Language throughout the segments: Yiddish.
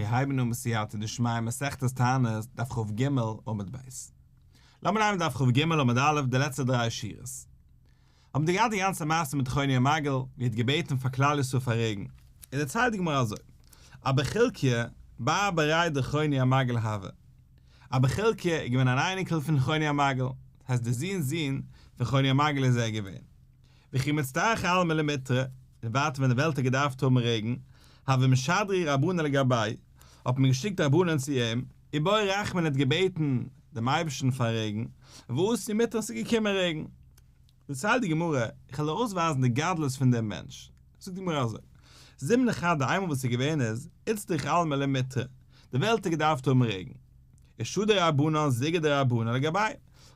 מיר הייבן אן בסייעתא דשמיא מסכת תענית, דף כ"ג עמוד ב'. לאמיר נעמען דף כ"ג עמוד א' די לעצטע דריי שורות. האבן די געהאט די גאנצע מעשה מיט חוני המעגל ווי ער האט געבעטן פאר כלל ישראל פאר רעגן, און דערציילט די גמרא אזוי, אבא חלקיה בר בריה דחוני המעגל הוה, אבא חלקיה איז געווען אן אייניקל פון חוני המעגל, דאס הייסט די זוהן'ס זוהן פון חוני המעגל איז ער געווען. וכי מצטרך עלמא למיטרא, און ווייטער ווען די וועלט האט געדארפט האבן רעגן, הוו משדרי רבנן לגביה, האט מען געשיקט רבנן צו אים, ובעו רחמי און האט געבעטן דעם אייבערשטן פאר רעגן, ואתא מיטרא און ס'איז געקומען רעגן. דערציילט די גמרא, איך וועל ארויסווייזן די גדלות פון דעם מענטש. זאגט די גמרא אזוי, זימנא חדא איינמאל וואס איז געווען איז, איצטריך עלמא למיטרא, די וועלט האט געדארפט האבן רעגן. איז שדר רבנן זוגא דרבנן לגביה,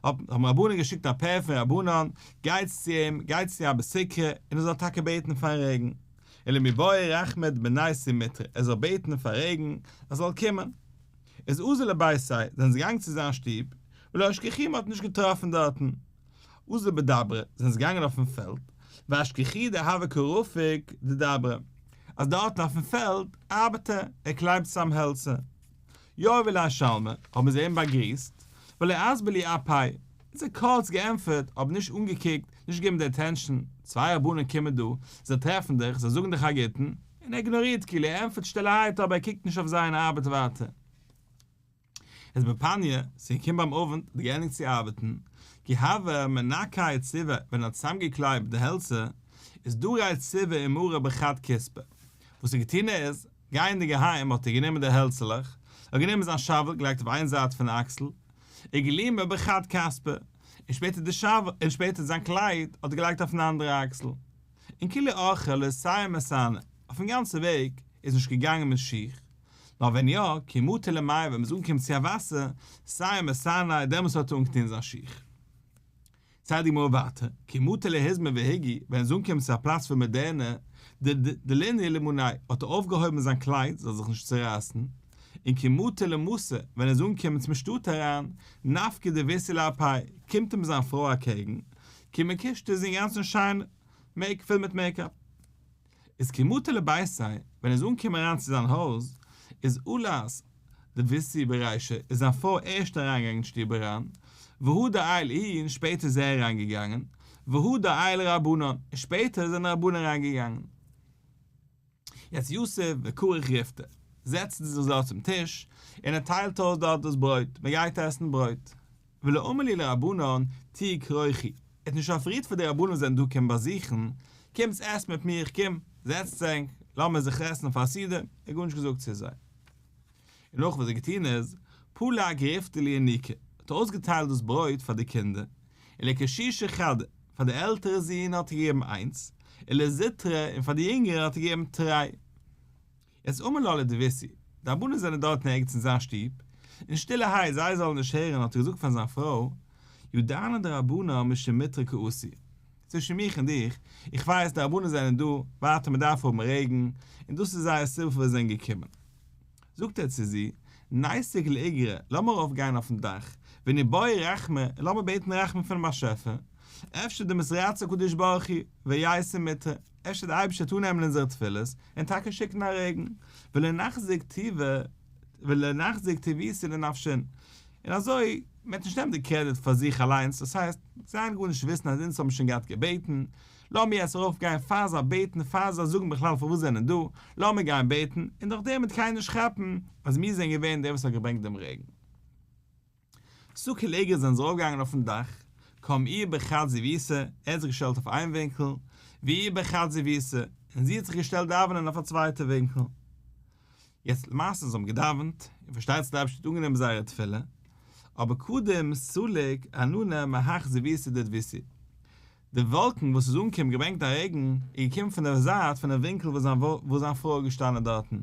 האבן רבנן געשיקט א pair פון רבנן, גייטס צו אים, גייטס צו אבא סיקרא, און ער זאל טאקע בעטן פארן רעגן. ולמיבעי רחמי דמנייתי מיטרא, ער זאל בעטן פאר רעגן, עס זאל קומען. איז אזל לביתיה, זענען זיי געגאנגען צו זיין שטוב, ולא אשכחוהו מ'האט נישט געטראפן דארטן. אזלו בדברא, זענען זיי געגאנגען אויפן פעלד, ואשכחוהו דהוה קא רפיק דדברא, אז דארטן אויפן פעלד ארבעט ער, ער קלייבט צאם העלצער. יהבו ליה שלמא, האבן זיי אים באגריסט, ולא אסבר להו אפיה, און זיי קורץ געענטפערט, אבער נישט אנגעקוקט, נישט געגעבן די attention, צוויי רבנים קומען דא, זיי טרעפן דיך, זיי זאגן דיך א גוטן, און ער איגנארירט כאילו, ער ענטפערט שטילערהייט אבער ער קוקט נישט אויף זיי און ארבעט ווייטער. איז בפניא, ס'איז געקומען ביים אוונט, האט ער געענדיגט צו ארבעטן, כי הוה מנקיי ציבי, ווען ער האט צוזאמגעקלייבט די העלצער, איז דרי ציבי ומרא בחד כספא, וואס ער האט געטון איז, גייענדיג אהיים האט ער גענומען די העלצעלעך, ער האט גענומען זיין shovel געלייגט אויף איין זייט פון די אקסל, וגלימא בחד כספא, און שפעטער די shovel, און שפעטער זיין קלייד האט ער געלייגט אויפן אנדערע אקסל. און כולי אורחא לא סיים מסאני, אויפן גאנצע וועג איז נישט געגאנגען מיט שיך, נאר ווען יא, כי מטא למיא ווען מ'איז אנגעקומען צו א וואסער, סיים מסאני, דעמאלס האט ער אנגעטון זיין שיך. זאגט די גמרא ווייטער, כי מטא להיזמא והיגי, ווען ער איז אנגעקומען צו א פלאץ פון מאדערנע, דלינהו למאניה, האט ער אויפגעהויבן זיין קלייד זאל זיך נישט צורייסן, און כי מטא למתא, ווען ער איז אנגעקומען צום שטאט אריין, נפקא דביתהו לאפיה, קומט אים זיין פרוי אקעגן, כי מקישטא איז אינגאנצן שיין, make, פול מיט makeup. איז כי מטא לביתיה, ווען ער איז אנגעקומען אריין צו זיין הויז, איז עלת דביתהו ברישא, איז זיין פרוי ערשט אריינגעגאנגען אין שטוב אריין, והדר עייל איהו און שפעטער איז ער אריינגעגאנגען, והדר עייל רבנן, און שפעטער זענען רבנן אריינגעגאנגען. יעצט יתיב וכרך ריפתא, זעצט זיך דארט צום טיש, און ער טיילט אויס דארט דאס ברויט, מען גייט עסן ברויט. ולא אמר להו לרבנן תו כרכו, ער האט נישט אפערירט פאר די רבנים וואס זענען דא קומען באזוכן, קומטס עסט מיט מיר, קום, זעצטס ענק, לאמיר זיך עסן פאר א סעודה, ער האט גארנישט געזאגט צו זיי. און אויך וואס ער האט געטון איז, פלג ריפתא לינוקא, האט ער אויסגעטיילט דאס ברויט פאר די קינדער, ולקשישא חדא, פאר די עלטערע זון האט ער געגעבן איינס, ולזוטרא, און פאר די יונגערע האט ער געגעבן תרי. יעצט אמר לה לדביתהו, די רבנים זענען דארטן ערגעץ אין זיין שטוב, און שטילערהייט זיי זאלן נישט הערן האט ער געזאגט פאר זיין פרוי, ידענא דרבנן משום מיטרא קאתו, צווישן מיך און דיך, איך ווייס די רבנים זענען דא, ווייטער מען דארף האבן רעגן, און דאס איז זייער סיבה פארוואס זיי זענען געקומען. זאגט ער צו זי, ניסוק לאיגרא, לאמיר ארויף גיין אויפן דאך, וניבעי רחמי, און לאמיר בעטן רחמים פונעם באשעפער, אפשר דמתרצי הקדוש ברוך הוא, וייתי מיטרא, אפשר דער אייבערשטער וועט אננעמען אונזערע תפילות, און טאקע שיקן א רעגן, ולא נחזיק טיבא, ולא נחזיק טיבותא לנפשין, און אזוי, מען וועט נישט נעמען די קרעדיט פאר זיך אליינס, דאס הייסט, זיי וועלן גארנישט וויסן אז אונז האבן שוין געהאט געבעטן, לאמיר יעצט ארויפגיין פאר זיי בעטן, פאר זיי זאגן בכלל פארוואס זיי זענען דא, לאמיר גיין בעטן, און דורך דעם וועט קיינער נישט כאפן אז מיר זענען געווען דער וואס האט געברענגט דעם רעגן. סקו לאיגרא זענען זיי ארויפגעגאנגען אויפן דאך, קם איהו בחד זויתא, ער האט זיך געשטעלט אויף איין ווינקל, ואיהי בחד זויתא, און זי האט זיך געשטעלט דאווענען אויף א צווייטע ווינקל. יעצט למעשה זיי האבן געדאווענט, און פארשטייט זיך דער אייבערשטער האט אנגענומען זייערע תפילה, אבער קדם סליק עננא מהך זויתא דדביתהו, די וואלקן וואס איז אנגעקומען געברענגט א רעגן, איז געקומען פון דער זייט פון דעם ווינקל וואו זיין פרוי איז געשטאנען דארטן.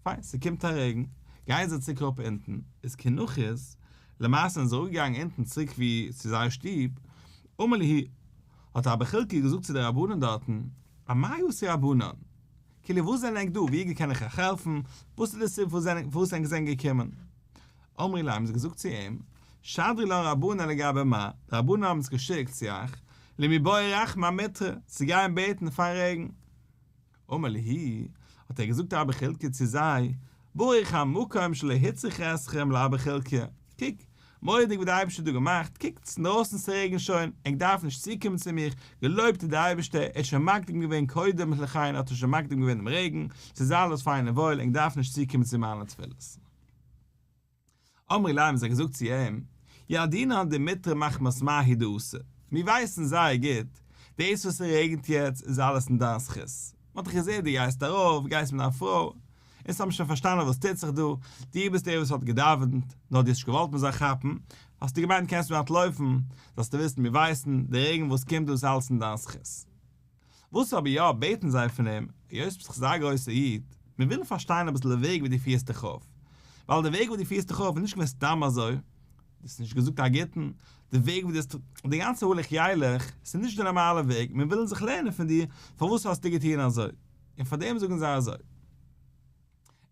פיין, ס'קומט א רעגן, גייען זיי צוריק אראפ אונטן, איז כי נחית, למעשה זענען זיי אראפגעגאנגען אונטן צוריק ווי צו זייער שטוב, אמר להו, האט אבא חלקיה געזאגט צו די רבנן דארטן, אמאי אתו רבנן? כאילו וואס זענען ענק דא, ווי קען איך אייך העלפן, וואס איז די סיבה פארוואס ענק זענען געקומען? אמרו ליה האבן זיי געזאגט צו אים, שדרו לן רבנן לגבי מר, די רבנן האבן אונז געשיקט צו אייך, למיבעי רחמי אמטרא, צו גיין בעטן פאר רעגן. אמר להו, האט ער געזאגט אבא חלקיה צו זיי, ברוך המקום שלא הוצרך אתכם לאבא חלקיה, קוק, מורא'דיג ווי דער אייבערשטער האט דא געמאכט, קוקטס אינדרויסן ס'רעגנט שוין, ענק דארפן נישט צוקומען צו מיך, געלויבט איז דער אייבערשטער, ער האט שוין מקדים געווען קודם לכן האט ער שוין מקדים געווען דעם רעגן, ס'איז אלעס פיין און וואויל, ענק דארפן נישט צוקומען צו מיינע תפילות. אמרו ליה האבן זיי געזאגט צו אים, ידעינן דמיטרא מחמת מר הוא דאתא, מיר ווייסן זייער גוט, דאס וואס ס'רעגנט יעצט איז אלעס אין דיין זכות, מ'האט דיך געזען דו גייסט ארויף, גייסט מיט דיין פרוי, אונז האבן שוין פארשטאנען וואס טוט זיך דא, דו ביסט דער וואס האט געדאווענט, נאר דו האסט נישט געוואלט מ'זאל כאפן, האסטו געמיינט קענסט מיר אנטלויפן, זאלסטו וויסן מיר ווייסן, די רעגן וואס קומט דא איז אלעס אין דיין זכות. וואס אבער יא בעטן זיי פון אים, היות ביסט דאך אזא גרויסער איד, מיר ווילן פארשטיין אביסל די וועג ווי דו פירסט דיך אויף, ווייל די וועג ווי דו פירסט דיך אויף איז נישט געווען סתם אזוי, דו האסט נישט געזאגט א גוטן, די וועג ווי דו האסט, די גאנצע הלוך ילך, ס'איז נישט די נארמאלע וועג, מיר ווילן זיך לערנען פון דיר, פארוואס האסטו געטון אזוי? און פאר דעם זאגן זיי אזוי.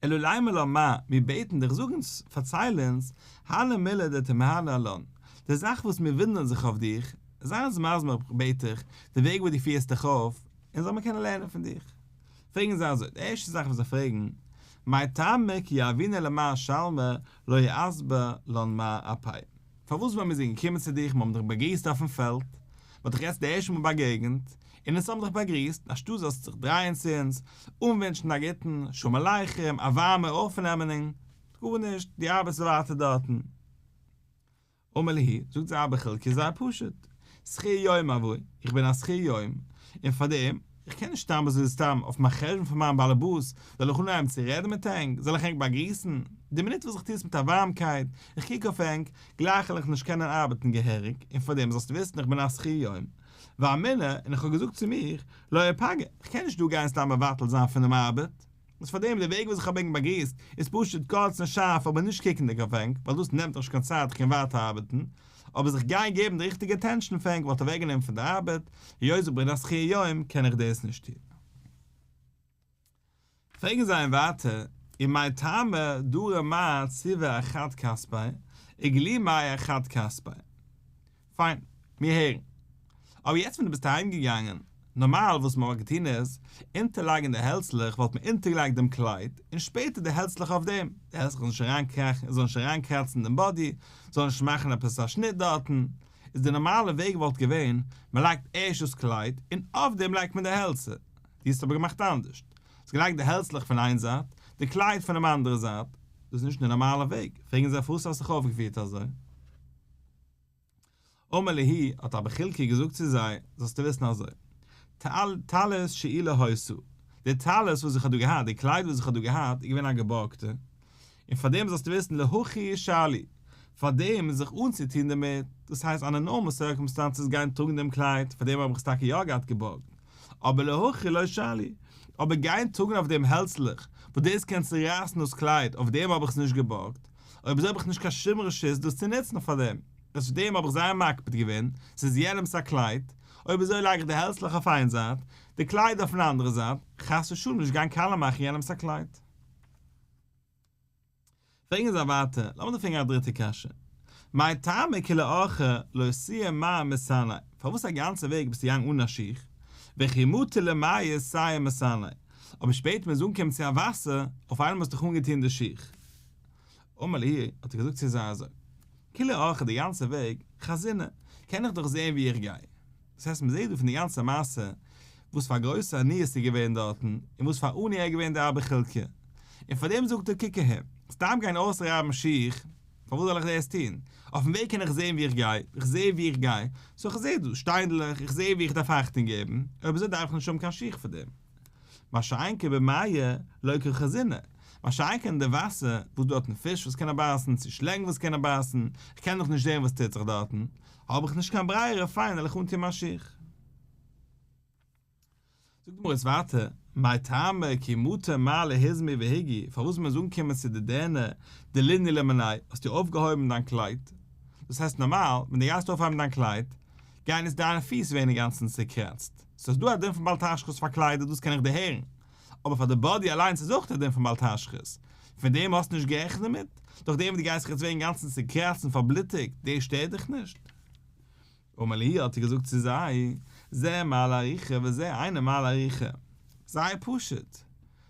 אלא לימא לן מר, מיר בעטן דיך זאג אונז, פארצייל אונז, הני מילי דתמיהנא עלן, די זאך וואס מיר וואונדערן זיך אויף דיך, זיי אונז מסביר איך בעט דיך, די וועג וואס דו פירסט דיך אויף, אונז זאל מיר קענען לערנען פון דיך. פרעגן זיי אזוי, די ערשטע זאך וואס זיי פרעגן, מאי טעמא כי יהבינן למר שלמא לא אסבר לן מר אפיה. פארוואס ווען מיר זענען געקומען צו דיך, מיר האבן דיך באגריסט אויפן פעלד, מען האט דיך יעצט די ערשטע מאל באגעגנט, און אונז האבן דיך באגריסט, אנשטאט זאלסטו זיך דרייען צו אונז, אנווינטשן א גוטן, שלום עליכם, א ווארמע אויפנעמענונג, גארנישט, דו ארבעטסט ווייטער דארטן. אמר להו, זאגט זיי אבא חלקיה זייער פשוט, שכיר יום הואי, איך בין א שכיר יום, און פארדעם, איך קען נישט סתם אזוי סתם אויף מיין חשבון פון מיין באלעבאס זאל איך אנהייבן צו רעדן מיט ענק, זאל איך ענק באגריסן, די מינוט וואס איך טו עס מיט א ווארעמקייט, איך קוק אויף ענק, גלייך וועל איך נישט קענען ארבעטן געהעריג, און פארדעם זאלסטו וויסן איך בין א שכיר יום, ואמינא, און איך האב געזאגט צו מיר, לא אפגע, איך קען נישט דא גיין סתם מבטל זיין פונעם ארבעט. איז פארדעם די וועג וואס איך האב ענק באגריסט איז פשוט קורץ און שארף אבער נישט קוקנדיג אויף ענק ווייל דאס נעמט נישט קיין צייט איך קען ווייטער ארבעטן אבער זיך גיין געבן די ריכטיגע attention פאר ענק וואלט אוועקגענומען פון די ארבעט היות איך בין א שכיר יום קען איך דאס נישט טון. פרעגן זיי אים ווייטער ומאי טעמא דרי מר ציבעא אחד כתפיה וגלימיה אחד כתפיה. פיין, מיר הערן. אבער יעצט ווען דו ביסט אהיים געגאנגען, נארמאל וואס מען וואלט געטון איז, אונטערלייגן די העלצלעך וואלט מען אונטערגעלייגט דעם קלייד, און שפעטער די העלצלעך אויף דעם, די העלצלעך זאלן נישט אריינקראכן, זאלן נישט אריינקראצן דעם body, זאלן נישט מאכן עפעס א שניט דארטן, איז די נארמאלע וועג וואלט געווען, מען לייגט ערשט דאס קלייד, און אויף דעם לייגט מען די העלצער. דו האסט אבער געמאכט אנדערשט. האסט געלייגט די העלצלעך פון איין זייט, די קלייד פונעם אנדערע זייט. דאס איז נישט די נארמאלע וועג. פרעגן זיי פארוואס האסט זיך אויפגעפירט אזוי? אמר להו, האט אבא חלקיה געזאגט צו זיי, זאלסטו וויסן אזוי, טלית שאולה היתה, די טלית וואס איך האב דא געהאט, די קלייד וואס איך האב דא געהאט, איז געווען א געבארגטע, און פאר דעם זאלסטו וויסן להכי שאלו, פאר דעם זיך אנצוטון דערמיט, דאס הייסט under normal circumstances גיין טראגן דעם קלייד, פאר דעם האב איך עס טאקע יא געהאט געבארגט, אבער להכי לא שאלו, אבער גיין טראגן אויף דעם העלצלעך, וואס דאס קען צורייסן דאס קלייד, אויף דעם האב איך עס נישט געבארגט. אויב אזוי האב איך נישט קיין שום רשות דאס צו נוצן פאר דעם, איז צו דעם האב איך זייער מקפיד געווען, ס'איז יענעמ'ס א קלייד, אויב אזוי לייג איך די העלצלעך אויף איין זייט, די קלייד אויפן אנדערע זייט, חס ושלום נישט גיין קאלע מאכן יענעמ'ס א קלייד. פרעגן זיי ווייטער, לאמיר דיר פרעגן א דריטע קשיא, מאי טעמא כולי אורחא לא סיים מר מסאני, פארוואס א גאנצע וועג ביסטו געגאנגען אן א שיך, וכי מטו למיא סיים מסאני, אבער שפעטער מ'איז אנגעקומען צו א וואסער, אויף איינמאל האסטו דיך אנגעטון די שיך. אמר להו, האט ער געזאגט צו זיי אזוי, כולי אורחא די גאנצע וועג, חזינא, קען איך דאך זען ווי איך גיי. דאס הייסט מ'זעט דא פון די גאנצע מעשה, וואס פאר גרויסע עניות ס'איז געווען דארטן, און וואס פאר עני ער איז געווען דער אבא חלקיה. און פאר דעם זאגט ער קוק אהער, סתם גיין אויסרייבן שיך, פארוואס זאל איך דאס טון? אויפן וועג קען איך זען ווי איך גיי, איך זע ווי איך גיי, so איך זע דא שטיינדלעך, איך זע ווי איך דארף אכטונג געבן, אויב אזוי דארף איך נישט האבן קיין שיך פאר דעם. מה שאין כן במיא לא קא חזינא, מה שאין כן אין די וואסער, וואס דארטן פיש וואס קענען בייסן, צו שלענג וואס קענען בייסן, איך קען דאך נישט זען וואס טוט זיך דארטן, האב איך נישט קיין ברירה, פיין וועל איך אנטון מיין שיך. זאגט די גמרא יעצט ווייטער, מאי טעמא כי מטא מר להיזמי והגי, פארוואס מען איז אנגעקומען צו די דערנער, דלינהו למיניה, האסטו אויפגעהויבן דיין קלייד, דאס הייסט נארמאל ווען דו גייסט אויפהייבן דיין קלייד, גייען עס דיינע פיס ווערן אינגאנצן צוקראצט, סאיז דא א דין פון בל תשחית פאר קליידער דאס קען איך דערהערן, אבער פאר די body אליינס איז אויך א דין פון בל תשחית, פון דעם האסטו נישט גערעכנט דערמיט, דורך דעם וואס דו גייסט זיך יעצט ווערן אינגאנצן צוקראצט און פארבלוטיגט, דאס שטערט דיך נישט? אמר להו האט ער געזאגט צו זיי, זה מעלה ארוכה וזה אינו מעלה ארוכה. זייער פשוט.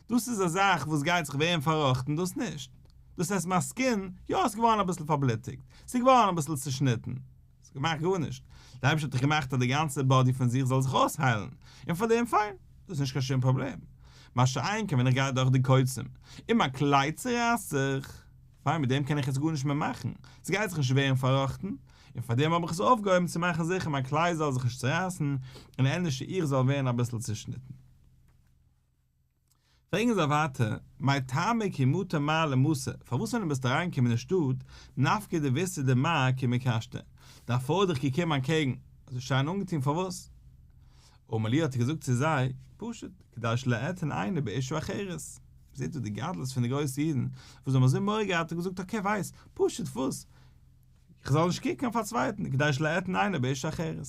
דאס איז א זאך וואס גייט זיך ווערן פארראכטן, דאס נישט. דאס הייסט מיין skin, יא עס איז געווארן אביסל פארבלוטיגט, עס איז געווארן אביסל צעשניטן, עס געמאכט גארנישט, דער אייבערשטער האט דאך געמאכט אז די גאנצע body פון זיך זאל זיך אויסהיילן, און פאר דעם פיין, דאס איז נישט קיין שום פראבלעם. מה שאין כן ווען איך גיי דורך די קוצים, און מיין קלייד צערייסט זיך, פיין מיט דעם קען איך יעצט גארנישט מער מאכן, עס גייט זיך נישט ווערן פארראכטן, און פאר דעם האב איך עס אויפגעהויבן צו מאכן זיכער מיין קלייד זאל זיך נישט צערייסן, און ענדערש איך זאל ווערן אביסל צעשניטן. פרעגן זיי ווייטער, מאי טעמא כי מטא מר למתא, פארוואס ווען דו ביסט אריינגעקומען אין שטאט, נפקא דביתהו דמר כי מקשטא, דיין פרוי האט דיך געקומען אנטקעגן, אזוי שיין אנגעטון פארוואס? אמר להו האט ער געזאגט צו זיי, פשוט, כדי שלא אתן עיני באשה אחרת. מ'זעט דא די גדלות פון די גרויסע אידן, וואס האבן אזוי מורא געהאט און געזאגט okay ווייס, פשוט וואס? איך זאל נישט קוקן אויף א צווייטן, כדי שלא אתן עיני באשה אחרת.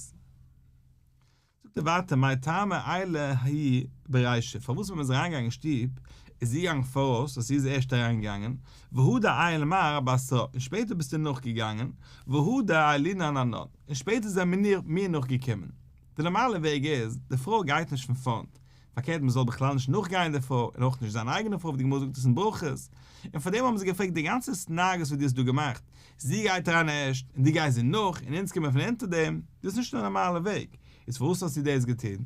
זאגט ער ווייטער מאי טעמא עיילא היא ברישא, פארוואס ווען מען איז אריינגעגאנגען אין שטוב איז זי געגאנגען פאראויס אז זי איז ערשט אריינגעגאנגען, והדר עייל מר בתרה, און שפעטער ביסטו נאכגעגאנגען, והדר עיילינן אנן, און שפעטער זענען מיר מיר נאכגעקומען. די נארמאלע וועג איז, די פרוי גייט נישט פון פארנט, פארקערט מען זאל בכלל נישט נאכגיין די פרוי, און אויך נישט זיין אייגענע פרוי ווי די גמרא זאגט עס אין ברכות, און פארדעם האבן זיי געפרעגט די גאנצע התנהגות וואס דו האסט דא געמאכט, זי גייט אריין ערשט און דו גייסט זי נאך און אונז קומען פון אונטער דעם, דאס איז נישט א נארמאלע וועג, איז פארוואס האסטו דאס געטון?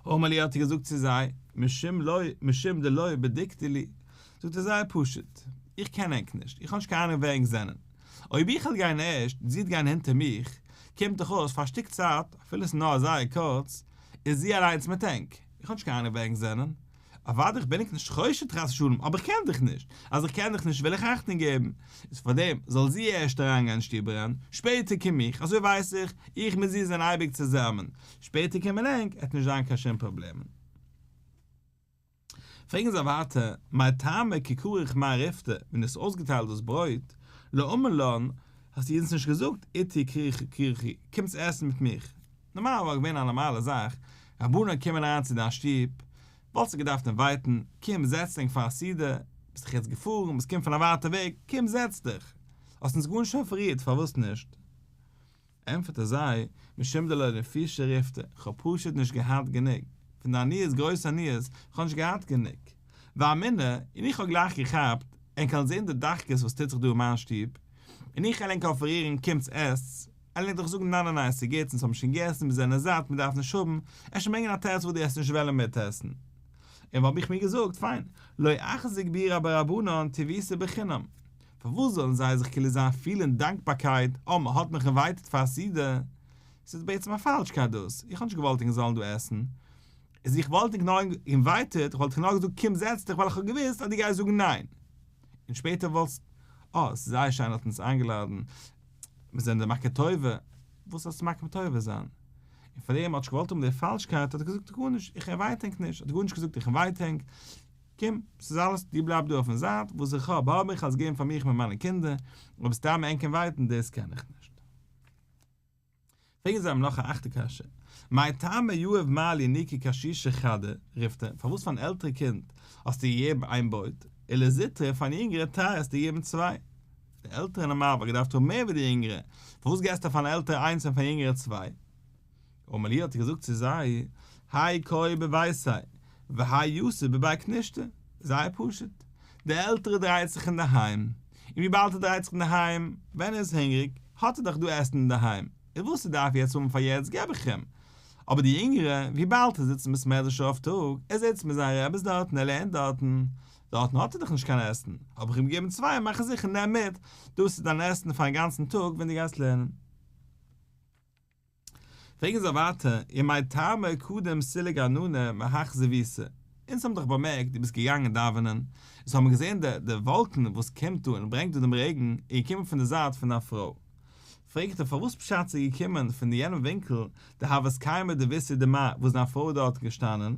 אמר להו האט ער געזאגט צו זיי, משום לא משום דלא בדיקתו לי, זאגט ער זייער פשוט, איך קען ענק נישט, איך האב נישט קיין אהנונג ווער ענק זענען, אויב איך וועל גיין ערשט און זי וועט גיין הינטער מיך, קומט דאך אויס פאר א שטיק צייט, אפילו עס איז נאר זייער קורץ, איז זי אליינס מיט ענק, איך האב נישט קיין אהנונג ווער ענק זענען, אוודאי איך בין ענק נישט חושד חס ושלום, אבער איך קען דיך נישט, אז איך קען דיך נישט וויל איך אכטונג געבן, איז פארדעם זאל זי ערשט אריינגיין אין שטוב אריין, שפעטער קום איך, אזוי ווייס איך, איך מיט זי זענען אייביג צוזאמען, שפעטער קומען ענק, עט נישט זיין קיין שום פראבלעמען. פרעגן זיי ווייטער, מאי טעמא כי כרך מר ריפתא, ווען דו האסט אויסגעטיילט דאס ברויט, לא אמר לן, האסטו אונז נישט געזאגט, איתי כרכו, קומטס עסן מיט מיך. נארמאל וואלט געווען א נארמאלע זאך, רבנן קומען אריין צו דיין שטוב, וואלסטו געדארפט invite ן, קום זעץ ענק פאר א סעודה, ביסט דאך יעצט געפארן, ביסט קומט פון א ווייטע וועג, קום זעץ דיך. האסט אונז גארנישט אפערירט, פארוואס נישט? ענטפערט ער זיי, משום דלא נפישי ריפתא, כ'האב פשוט נישט געהאט גענוג, פון די עניות, גרויסע עניות, כ'האב נישט געהאט גענוג. ואמינא, און איך האב גלייך געכאפט, ענק וועלן זען די דחקות וואס טוט זיך דא אין מיין שטוב, און איך וועל ענק אפערירן, קומטס עסטס, עלען דאך זאגן ניין ניין ניין ס'גוט אונז האבן שוין געגעסן מיר זענען זאט מיר דארפן נישט האבן, אפשר ברענגען א תירוץ וואס דו העסט נישט וועלן מיטעסן. און האב איך מיר געזאגט פיין, לא אחזיק בהו רבי רבנן טיבותא בחינם, פארוואס זאלן זיי זיך כאילו זיין פילן דאנקבארקייט אה מען האט מיך invited פאר א סעודה, ס'איז בעצם א פאלשקייט דאס, איך האב נישט געוואלט ענק זאלן דא עסן, איז איך וואלט ענק נאר invited, איך וואלט דיך נאר געזאגט קום זעץ דיך ווייל איך האב געוואוסט אז דו גייסט זאגן ניין, און שפעטער וואלסט אה ס'איז זייער שיין האט אונז איינגעלאדן, מיר זענען די מכיר טובה, וואס האסטו מכיר טובה זיין? און פאר דעם האט נישט געוואלט האבן די פאלשקייט האט ער געזאגט גארנישט, איך invite ענק נישט, האט גארנישט געזאגט איך invite ענק, קום, ס'איז אלעס, דו בלייב דא אויפן זייט, וואס איך האב האב איך, אלס געבן פאר מיך מיט מיינע קינדער, אבער סתם ענק invite ן דאס קען איך נישט. פרעגן זיי אים נאך א אכטע קשיא, מאי טעמא יהיב מר לינוקא קשישא חדא ריפתא, פארוואס פארן עלטערע קינד האסטו געגעבן איין ברויט, און לזוטרא פארן יונגערע תרי האסטו געגעבן צוויי? די עלטערע נארמאל וואלט געדארפט האבן מער ווי די יונגערע, פארוואס געסטו פארן עלטערע איינס און פארן יונגערע צוויי? אמר להו האט ער געזאגט צו זיי, האי קאי בביתיה, והאי יתיב בבי כנישתא, זייער פשוט, די עלטערע דרייט זיך אינדערהיים, און וויבאלד ער דרייט זיך אינדערהיים, ווען ער איז הונגעריג, האט ער דאך דא עסן אינדערהיים, און וואס ער דארף יעצט האבן פאר יעצט געב איך אים. אבער די יונגערע, וויבאלד ער זיצט אין בית מדרש רוב טאג, ער זיצט מיט זיינע רעבעס דארטן, ער לערנט דארטן, דארטן האט ער דאך נישט קיין עסן, האב איך אים געגעבן צוויי, מאך זיכער נעם מיט, דאס איז דיין עסן פארן גאנצן טאג ווען דו גייסט לערנען. פרעגן זיי ווייטער, ומאי טעמא קדים סליק עננא מהך זויתא, אונז האבן דאך באמערקט דו ביסט געגאנגען דאווענען, אונז האבן געזען די די וואלקן וואס קומט דא און ברענגט דא דעם רעגן איז געקומען פון די זייט פון דיין פרוי. פרעגט ער פארוואס פשט ס'איז געקומען פון די יענעם ווינקל דהות קיימא דביתהו דמר וואס דיין פרוי איז דארט געשטאנען,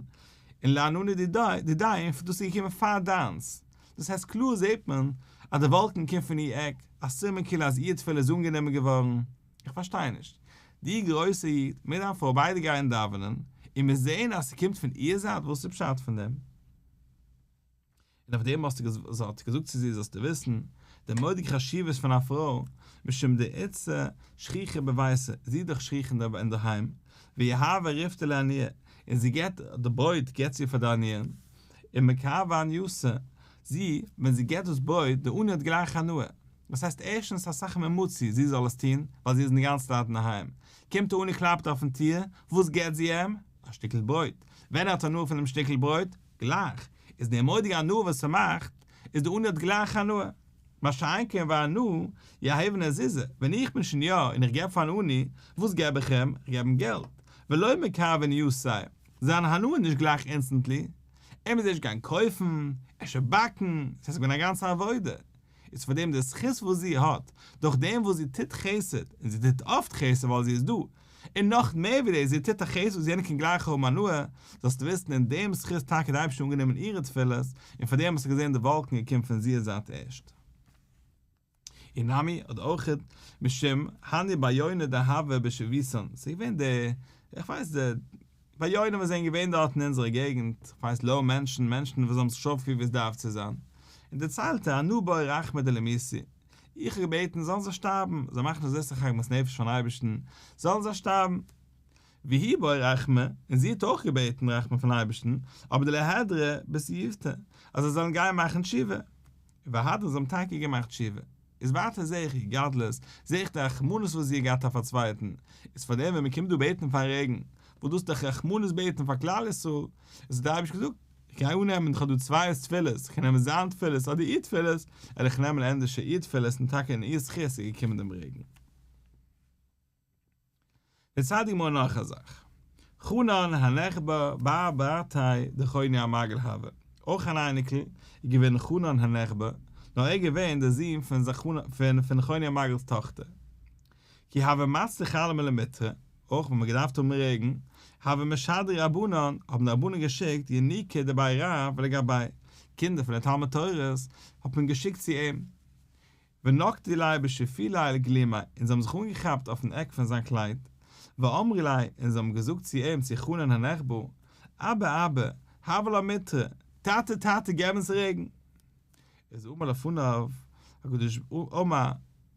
און לעננא דידיה און דאס איז געקומען פאר דיינס. דאס הייסט קלאר זעט מען אז די וואלקן קומט פון איר עק, א סימן כאילו אז איר תפילה איז אנגענומען געווארן. איך פארשטיי נישט. דו גרויסע איד, מיט דיין פרוי ביידע גייען דאווענען, און מיר זעען אז ס'קומט פון איר זייט, וואס איז פשט פון דעם? און אויף דעם האסטו האט ער געזאגט צו זי, זאלסטו וויסן, די מורא'דיגע חשיבות פון א פרוי, משום דאיתתא שכיחא בביתה, זי איז דאך שכיח אינדערהיים, ויהבא ריפתא לעניה. און זי געבט די ברויט געבט זי פאר די עניים, ומכרבא עניתא, זי, ווען זי געבט דאס ברויט, די עני האט גלייך הנאה. דאס הייסט ערשטנס אסאך מער מצוי זי זאל עס טון, ווייל זי איז די גאנצע צייט אינדערהיים. קומט די עני קלאפט אויפן טיר, וואס געבט זי אים? א שטיקל ברויט. ווען ער האט הנאה פונעם שטיקל ברויט? גלייך. איז די מורא'דיגע הנאה וואס ס'מאכט, איז די עני האט גלייך הנאה. מה שאין כן ואנא, יהיבנא זוזי, ווען איך בין שוין יא און איך געב פארן עני, וואס געב איך אים? איך געב אים געלט. ולא מקרבא עניתיה, זיין הנאה איז נישט גלייך instantly. ער מוז ערשט גיין קויפן, אפשר באקן, ס'איז געווען א גאנצע עבודה. איז פאר דעם די זכות וואס זי האט, דורך דעם וואס זי טוט חסד, און זי טוט אפט חסד ווייל זי איז דא, און נאך מער ווי דאס זי טוט א חסד וואס יענער קען גלייך האבן הנאה, זאלסטו וויסן אין דעם זכות טאקע האט די אייבערשטער אנגענומען אירע תפילות, און פאר דעם האסטו געזען די וואלקן געקומען פון זיער זייט ערשט. אי נמי, אדער אויכעט, משום הני בריוני דהוו בשיבבותן, ס'איז געווען די, איך ווייס די, בריונים וואס זענען געווען דארט אין אונזערע געגנט, איך ווייס לא מענטשן, מענטשן וואס האבן זיך נישט אויפגעפירט ווי עס דארף צו זיין, און דערציילט ער, אנא בעי רחמי דלמיתו, איך האב געבעטן זאלן זיי שטארבן, זיי מאכן אזוי סאך עגמת נפש פארן אייבערשטן, זאלן זיי שטארבן. והיא בעיא רחמי, און זי האט אויך געבעטן רחמים פון אייבערשטן, אבער דליהדרו בתיובתא, אז זיי זאלן גיין מאכן תשובה. והדרו זיי האבן טאקע געמאכט תשובה. איז ווייטער זעה איך איר גדלות, זעה איך די רחמנות וואס זי האט געהאט אויף א צווייטן, איז פאר דעם ווען מען קומט דא בעטן פאר רעגן, וואס דאס איז דאך רחמנות בעטן פאר כלל ישראל, איז האט דער אייבערשטער געזאגט, איך גיי אננעמען, איך האב דא צוויי תפילות, איך קען נעמען זיין תפילות אדער איר תפילות, וועל איך נעמען ענדערש איר תפילות און טאקע אין איר זכות איז געקומען דעם רעגן. דערציילט די גמרא נאך א זאך, חנן הנחבא בר ברתיה דחוני המעגל הוה, אויך אן אייניקל איז געווען חנן הנחבא, נאר ער איז געווען דער זון פון פון חוני המעגל'ס טאכטער. כי הוה מצריך עלמא למיטרא, אויך ווען מ'האט געדארפט האבן רעגן, הוו משדרי רבנן, האבן די רבנן געשיקט ינוקי דבי רב לגביה, קינדער פון די תלמוד תורה'ס האט מען געשיקט צו אים, ונקטי ליה בשיפוליה לגלימיה, און זיי האבן זיך אנגעכאפט אויפן עק פון זיין קלייד, ואמרי ליה, און זיי האבן געזאגט צו אים צו חנן הנחבא, אבא אבא, הב לן מיטרא, טאטע טאטע געב אונז רעגן. איז אמר לפניו הקדוש אמר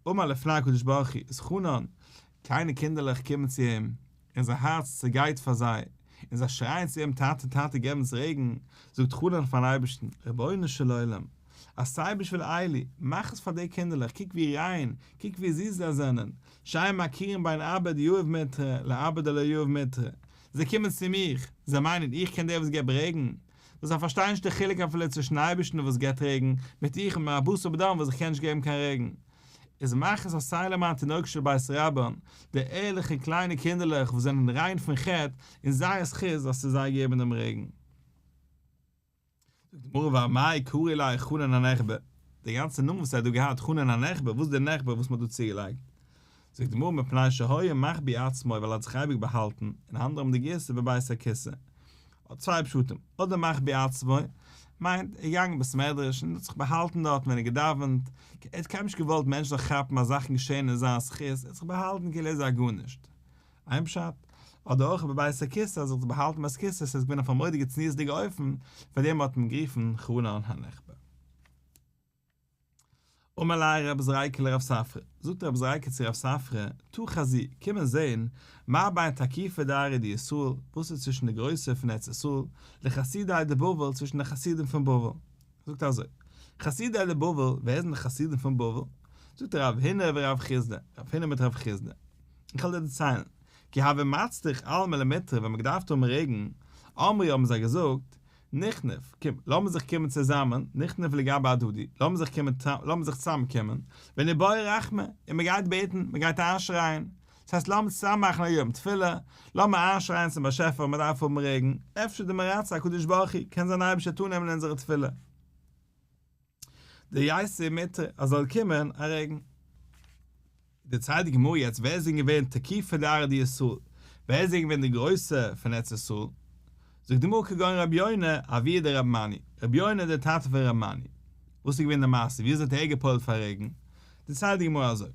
אמר לפני הקדוש ברוך הוא, איז חנן, קליינע קינדערלעך קומען צו אים, און זיין הארץ צעגייט פאר זיי, און זיי שרייען צו אים, טאטע, טאטע, געב אונז רעגן, זאגט חנן פארן אייבערשטן, רבונו של עולם, עשה בשביל אלו, מאך עס פאר די קינדערלעך, קוק ווי ריין, קוק ווי זיס זיי זענען, שאין מכירין בין אבא דיהיב מיטרא לאבא דלא יהיב מיטרא, זיי קומען צו מיך, זיי מיינען איך קען דער וואס געבט רעגן, וואס זיי פארשטייען נישט די חילוק אפילו צווישן אייבערשטן וואס געבט רעגן, מיט איך מיט מיין בשר ודם וואס איך קען נישט געבן קיין רעגן. איז מאך עס עשה למען תינוקות של בית רבן, די ערליכע קליינע קינדערלעך וואס זענען ריין פון חטא, אין זייער זכות זאלסטו זיי געבן דעם רעגן. זאגט די גמרא ואמאי קרי ליה חנן הנחבא, די גאנצע נאמען וואס ער האט דא געהאט חנן הנחבא, וואס איז די נחבא וואס מען האט דא צוגעלייגט? זאגט די גמרא מפני שהיה מחביא עצמו ווייל ער האט זיך אייביג באהאלטן, און אנדערע האבן די גירסא בבית הכסא. האט צוויי פשטים, אדער מחביא עצמו, מיינט, ער איז געגאנגען בית מדרש און האט זיך באהאלטן דארט ווען ער האט געדאווענט, ער האט קיינמאל נישט געוואלט מענטשן זאלן כאפן אז זאכן געשעהן אין זיין זכות, ער האט זיך באהאלטן כאילו ער איז א גארנישט. איין פשט, אדער אויך בבית הכסא, אז ער האט זיך באהאלטן בית הכסא, עס איז געווען אויף א מורא'דיגע צניעות'דיגע אופן, פאר דעם האט מען גערופן חנן הנחבא. אמר ליה רב זריקא לרב ספרא, זאגט רב זריקא צו רב ספרא, תא חזי, קום און זען, מה בין תקיפי דארעא דישראל, וואס איז צווישן די גרויסע פון ארץ ישראל, לחסידי דבבל, צווישן די חסידים פון בבל. זאגט ער אזוי, חסידי דבבל, ווער זענען די חסידים פון בבל? זאגט ער רב הונא ורב חסדא, רב הונא מיט רב חסדא. איך וועל דיר דערציילן, כי הוה מצריך עלמא למיטרא ווען מ'האט געדארפט האבן רעגן, אמרי האבן זיי געזאגט, נכנף, קום, לאמיר זיך קומען צוזאמען, נכנף לגבי הדדי, לאמיר זיך קומען, לאמיר זיך צוזאמקומען, וניבעי רחמי, און מען גייט בעטן, מען גייט איינשרייען, דאס הייסט לאמיר צוזאם מאכן א יום תפילה, לאמיר איינשרייען צום באשעפער מען דארף האבן רעגן, אפשר דמרצה הקדוש ברוך הוא, קען זיין אייבערשטער וועט אננעמען אונזערע תפילה. דייתי מיטרא אז זאל קומען א רעגן. דערציילט די גמרא יעצט ווער זענען געווען תקיפי דארעא דישראל, ווער זענען געווען די גרויסע פון ארץ ישראל, זאגט די גמרא כגון רבי יונה אבוה דרבי מני, רבי יונה דער טאטע פון רבי מני, וואס איז געווען די מעשה ווי אזוי האט ער געפועלט פאר רעגן, דערציילט די גמרא אזוי.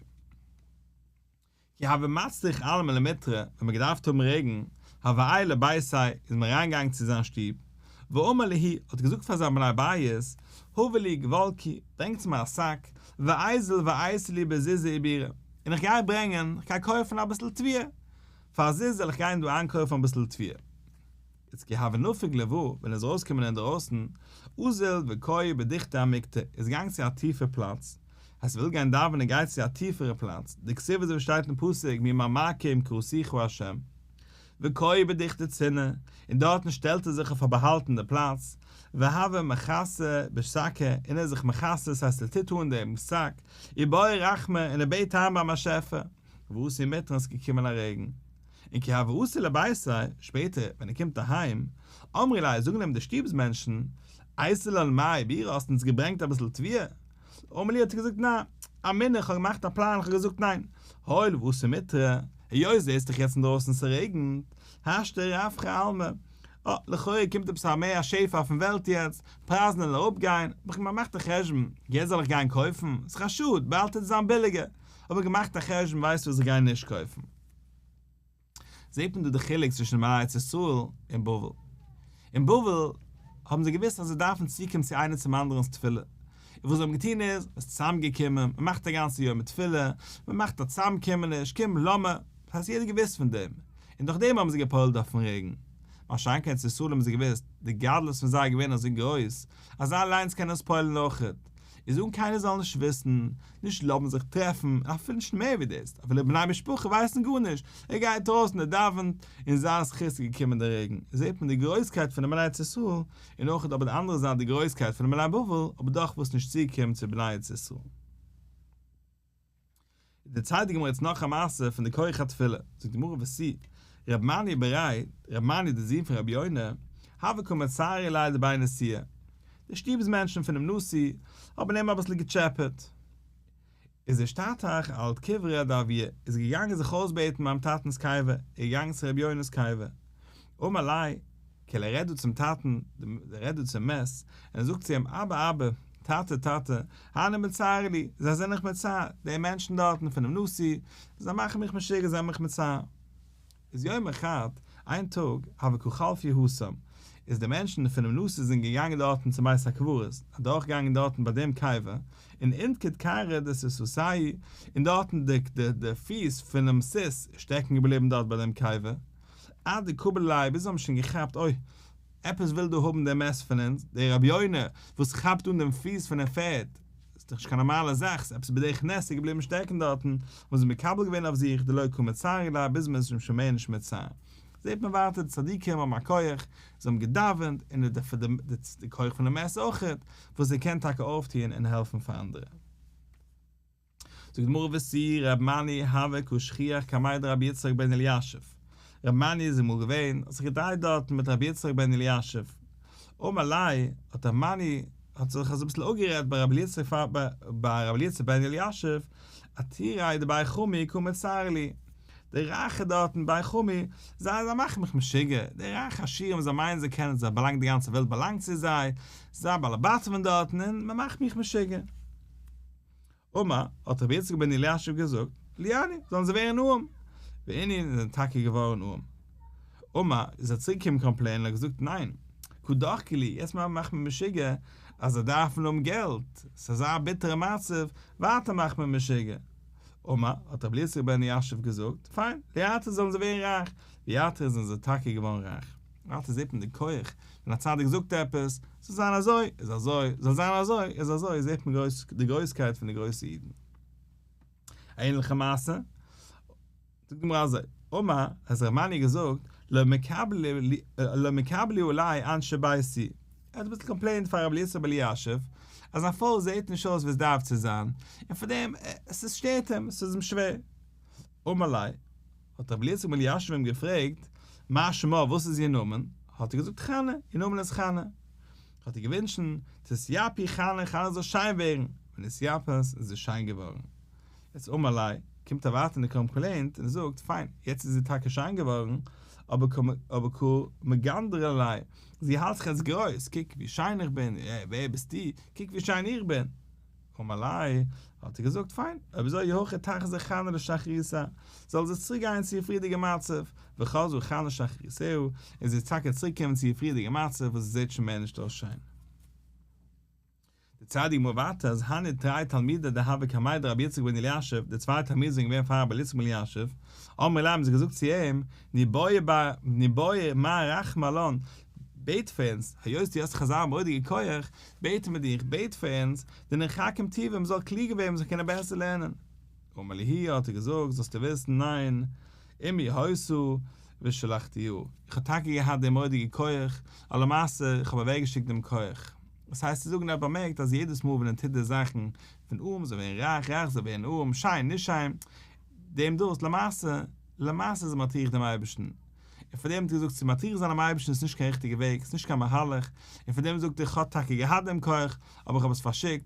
כי הוה מצריך עלמא למיטרא, ווען מ'האט געדארפט האבן רעגן, הוה עייל לביתיה, איז מען אריינגעגאנגען צו זיין שטוב, ואמר להו, האט געזאגט פאר זיין בני בית, הבו לי גולקי, ברענגטס מיר א זאק, ואיזיל ואייתי לי בזוזא עיבורא, און איך גיי ברענגען, איך גיי קויפן אביסל תבואה, פאר א זוז זאל איך גיין דא איינקויפן אביסל תבואה. איז כי הוה נפיק לווא, ווען ער איז ארויסגעקומען אינדערויסן, אזיל וקאי בדוכתא עמיקתא, איז געגאנגען צו א טיפע פלאץ, אז וויל גיין דאווענען גייט צו א טיפערע פלאץ, דכתיב אזוי ווי שטייט אין פסוק ממעמקים קראתיך ה', וקאי בדוכתא צינעא, און דארטן שטעלט ער זיך אויף א באהאלטענע פלאץ, והוה מכסי בשקא, און ער איז זיך מכסה, ס'הייסט ער טוט אן דעם שק, ובעי רחמי, און ער בעט איין ביים באשעפער, ואתי מטרא און ס'איז געקומען א רעגן. און כי הוה אתי לביתיה, שפעטער ווען ער קומט אהיים, אמרי ליה זאגן אים די שטוב'ס מענטשן, אייתי לן מיא בירא האסט אונז געברענגט אביסל תבואה? אמר להו האט ער געזאגט ניין, אמינא איך האב געמאכט א פלאן איך האב געזאגט ניין, הואיל ואתי מטרא, היות זעסט דאך יעצט אינדרויסן ס'רעגנט, השתא רווחי עלמא, אה, לכאורה קומט עפעס א מער א שפע אויפן וועלט יעצט, פרייזן וועלן אראפגיין, האב איך געמאכט א חשבון, יעצט זאל איך גיין קויפן? ס'איז א שאד, באלד וועט עס זיין ביליגער, האב איך געמאכט א חשבון ווייסט וואס איך גיי נישט קויפן. זעט מען דא די חילוק צווישן בני ארץ ישראל און בבל. אין בבל האבן זיי געוואוסט אז זיי דארפן צוקומען צו איינער צום אנדערנ'ס תפילה, און וואס זיי האבן געטון איז, מען איז צוזאמגעקומען, מען מאכט א גאנצע יום תפילה, מען מאכט א צוזאמקומעניש, קום לאמיר, דאס הייסט יעדער האט געוואוסט פון דעם, און דורך דעם האבן זיי גע'פועל'ט אויפ'ן רעגן. מה שאין כן ארץ ישראל האבן זיי געוואוסט, די גדלות פון זיי איז געווען אזוי גרויס, אז זיי אליינס קענען עס פועל'ן אויכעט, איז אן קיינער זאל נישט וויסן, נישט לאזן זיך טרעפן, און אפילו נישט מער ווי דאס, אפילו בני משפחה ווייסן גארנישט, ער גייט ארויס און ער דאווענט, אין זיין זכות איז געקומען דער רעגן, זעט מען די גרויסקייט פון די בני ארץ ישראל, און אויך אבער די אנדערע זייט די גרויסקייט פון די בני בבל, אבער דאך וואס נישט צוגעקומען צו בני ארץ ישראל. דערציילט די גמרא יעצט נאך א מעשה פון די כח התפילה, זאגט די גמרא ותו, רב מני בריה, רב מני דער זון פון רבי יונה, הוו קא מצערי ליה דבי נשיאה, די שטוב'ס מענטשן פונעם נשיא האבן אים אביסל געטשעפעט, איז אשתטח על קבריה דאבוה, איז געגאנגען זיך אויסבעטן ביים טאטנ'ס קבר, איז געגאנגען צו רבי יונה'ס קבר, אמר ליה, כאילו ער רעדט דא צום טאטן, ער רעדט דא צום מת, און ער זאגט צו אים, אבא אבא, טאטע טאטע, הני מצערי לי, זיי זענען מיך מצער, די מענטשן דארטן פונעם נשיא, זיי מאכן מיך משוגע, זיי זענען מיך מצער. איז יומא חד, איין טאג, הוו קא חלפי התם, איז די מענטשן פונעם נשיא זענען געגאנגען דארטן צום בית הקברות, אדורכגעגאנגען דארטן ביי דעם קבר, און אינתקד כרעא דסוסתאי, און דארטן די די פיס פונעם סוס איז שטעקן געבליבן דארט ביי דעם קבר, עד דקבלי עליה ביז זיי האבן שוין געכאפט אוי, עפעס וויל דא האבן דער מת פון אונז, דער רבי יונה וואס כאפט אן דעם פיס פונעם פערד, איז דאך נישט קיין נארמאלע זאך, ס'איז עפעס בדרך נס איז געבליבן שטעקן דארטן, האבן זיי מקבל געווען אויף זיך דלא קא מצערי ליה ביז מ'איז אים שוין מער נישט מצער. זעט מען ווייטער די צדיקים האבן א כח, זיי האבן געדאווענט, און די כח פונעם מת אויכעט, וואס ער קען טאקע אויפטוען און העלפן פאר אנדערע. זאגט די גמרא ותו רב מני הוה קא שכיח קמיה דרבי יצחק בן אלישיב, רב מני איז אמאל געווען, האט זיך געדרייט דארטן מיט רבי יצחק בן אלישיב, אמר ליה, האט רב מני האט זיך אזוי אביסל אפגערעדט ביי רבי יצחק ביי רבי יצחק בן אלישיב, עתירי דבי חמי קא מצערי לי, די רייכע דארטן ביי חמי, זיי זיי מאכן מיך משוגע, די רייכע עשירים זיי מיינען זיי קענען זיי באלאנגט די גאנצע וועלט באלאנגט צו זיי, זיי באלעבאטעווען דארטן און מען מאכט מיך משוגע. אמר, האט רבי יצחק בן אלישיב געזאגט, ליעני, זאלן זיי ווערן ארעם. ואינהו זענען טאקע געווארן ארעם. אמר, איז ער צוריק געקומען קאמפלעינען און האט געזאגט, ניין, קא דחקי לי, יעצט מאכט מען משוגע אז זיי דארפן האבן געלט, ס'איז אזא ביטערע מצב, ווייטער מאכט מען משוגע. אמר, האט רבי יצחק בן אלישיב געזאגט, פיין, ליעתרו זאלן זיי ווערן רייך. ויעתרו זענען זיי טאקע געווארן רייך. ווייטער זעט מען די כח, ווען א צדיק זאגט עפעס, זאל זיין אזוי, איז אזוי, זאל זיין אזוי, איז אזוי, זעט מען גרויס, די גרויסקייט פון די גרויסע אידן. א ענליכע מעשה, זאגט די גמרא אזוי, אמר, האט ר' מני געזאגט, לא מקבלי לא מקבלי עלי אנשי ביתי, ער האט אביסל קאמפלעינט פאר רבי יצחק בן אלישיב, אז זיין פרוי זעט נישט אויס ווי עס דארף צו זיין, און פאר דעם, עס איז שטערט אים, עס איז אים שווער. אמר ליה, האט רבי יצחק בן אלישיב אים געפרעגט, מה שמה, וואס איז איר נאמען? האט ער געזאגט, חנה, איר נאמען איז חנה. האט ער געווינטשן, תתייפי חנה, חנה זאל שיין ווערן, ונתייפת, און זי איז שיין געווארן. יעצט אמר ליה, קומט ער ווייטער און ער קאמפלעינט און זאגט, פיין, יעצט איז זי טאקע שיין געווארן, אבער קא מגנדרא ליה, זי האלט זיך יעצט גרויס, קוק ווי שיין איך בין, ווער ביסטו, קוק ווי שיין איך בין. אמר ליה, האט ער געזאגט, פיין, אויב אזוי אי הכי תחזור חנה לשחריתה, זאל זי צוריק גיין צו איר פריערדיגע מצב, וחזרה חנה לשחריתה, און זי איז טאקע צוריק געקומען צו איר פריערדיגע מצב וואס זי זעט שוין מער נישט אויס שיין. דערציילט די גמרא ווייטער אז הנהו תרי תלמידי דהוו קמיה דרבי יצחק בן אלישיב, די צוויי תלמידים זענען געווען פאר רבי יצחק בן אלישיב, אמרו ליה האבן זיי געזאגט צו אים, ניבעי מר רחמי עלן, בעט פאר אונז, היות דו האסט דאך אזא מורא'דיגע כח, בעטן מיר דיך, בעט פאר אונז, דניחכים טובא, מ'זאל קלוגער ווערן, מ'זאל קענען בעסער לערנען. אמר להו האט ער געזאגט, זאלסטו וויסן, ניין, אמי היתה ושלחתיה, איך האב טאקע געהאט דעם מורא'דיגע כח, אבער למעשה, איך האב אוועקגעשיקט דעם כח. דאס הייסט צו זאגן ער האט באמערקט אז יעדעס מאל ווען ער טוט די זאכן פון ארעם זאל ווערן רייך, רייך זאל ווערן ארעם, שיין נישט שיין, דעם דאס, למעשה, למעשה איז ער מטריח דעם אייבערשטן. און פאר דעם האט ער געזאגט צו מטריח זיין דעם אייבערשטן איז נישט קיין ריכטיגע וועג, ס'איז נישט קיין מהלך, און פאר דעם זאגט ער איך האב טאקע געהאט דעם כח, אבער איך האב עס פארשיקט,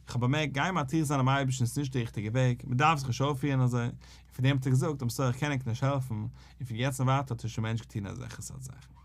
איך האב באמערקט גיין מטריח זיין דעם אייבערשטן איז נישט די ריכטיגע וועג, מען דארף זיך נישט אויפפירן אזוי, און פאר דעם האט ער געזאגט איים סארי איך קען ענק נישט העלפן, און פון יעצט און ווייטער האט ער שוין מער נישט געטון אזעלכע סארט זאכן.